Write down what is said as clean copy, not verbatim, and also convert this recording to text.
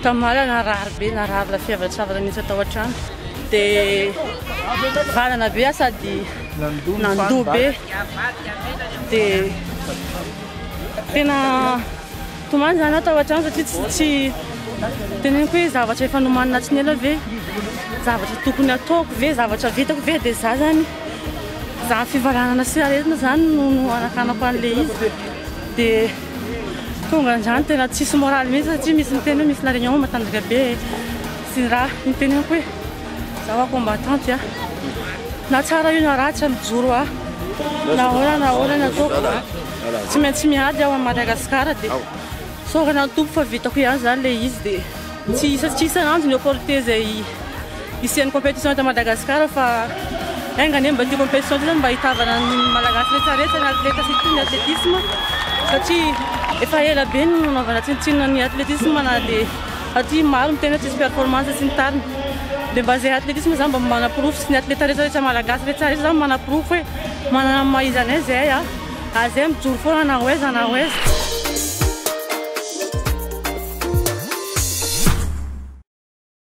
Tamala narary be, narary la fiavatravana mihitsy tao an-trano. Dia valana be aho sady nandoa be. Dia tena tomany zany aho tao an-trano satria tsy teneniko hoe zavatra efa nomanina tsy ny ela ve, zavatra tokony ataoko ve, zavatra vitako ve, dia za zany zany fivalanana sy aretina zany no anakanako an'ilay izy. Dia tonga an'izany tena tsisy moraly mihitsy satria misy miteny hoe misy La Réunion matanjaka be sy ny raha. Niteneniko hoe za hoa combattante a, na tsara io na ratsy mijoro aho, na ahoana na ahoana ny ataoko tsy maintsy miady aho an'i Madagasikara. Dia isaorana ny Tompo fa vitako ihany izany ilay izy. Dia tsy isa tsy isan'andro ny opportunité izay hisian'ny compétition eto Madagasikara fa enga anie mba ity compétition ity zany mba hitavana ny Malagasy rehetra rehetra, ny atleta surtout ny athlétisme satria efa ela be no nanaovana tsinontsinona ny athlétisme na dia aty maro miteny hoe tsisy performance sy ny tariny. Dia mba izay athlétisme zany mba manaporofo sy ny atleta rehetra rehetra Malagasy rehetra rehetra zany manaporofo hoe manana ny maha izy anay zahay a, ary zahay mijoro foana na ho aiza na ho aiza.